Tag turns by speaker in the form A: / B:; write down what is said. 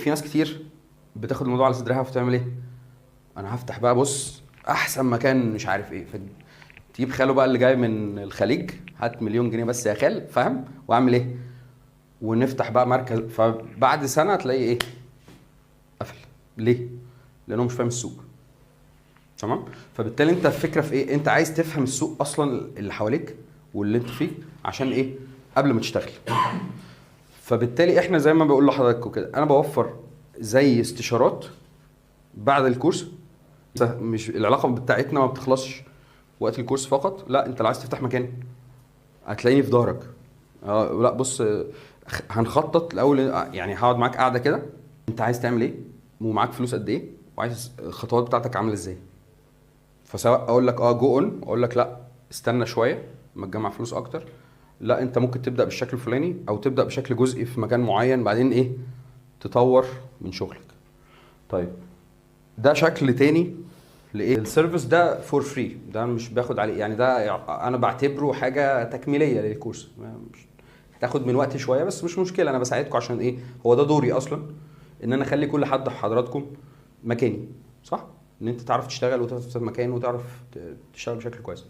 A: في ناس كتير بتاخد الموضوع على صدرها فتعمل ايه؟ انا هفتح بقى، بص، احسن مكان مش عارف ايه، فتجيب خاله بقى اللي جاي من الخليج، هات مليون جنيه بس يا خال، فاهم؟ واعمل ايه؟ ونفتح بقى مركز. فبعد سنة تلاقي ايه؟ قفل. ليه؟ لانه مش فاهم السوق. تمام؟ فبالتالي انت الفكرة في ايه؟ انت عايز تفهم السوق اصلا اللي حواليك واللي انت فيه عشان ايه؟ قبل ما تشتغل. فبالتالي احنا زي ما بقول لحضراتكم كده، انا بوفر زي استشارات بعد الكورس. مش العلاقة بتاعتنا ما بتخلصش وقت الكورس فقط، لا، انت لو عايز تفتح مكان هتلاقيني في ظهرك. لا بص، هنخطط الاول، يعني هقعد معاك قاعدة كده، انت عايز تعمل ايه ومعاك فلوس قد ايه وعايز الخطوات بتاعتك عامله ازاي. فسواء اقول لك go on، اقول لك لا استنى شوية ما تجمع فلوس اكتر، لا انت ممكن تبدا بالشكل الفلاني او تبدا بشكل جزئي في مكان معين، بعدين ايه تطور من شغلك. طيب ده شكل تاني لايه ال service ده for free، ده مش باخد عليه، يعني ده انا بعتبره حاجة تكميليه للكورس، هتاخد من وقت شوية بس مش مشكلة، انا بساعدكم عشان ايه؟ هو ده دوري اصلا، ان انا اخلي كل حد حضراتكم مكاني، صح؟ ان انت تعرف تشتغل وتعرف تفتح مكان وتعرف تشتغل بشكل كويس.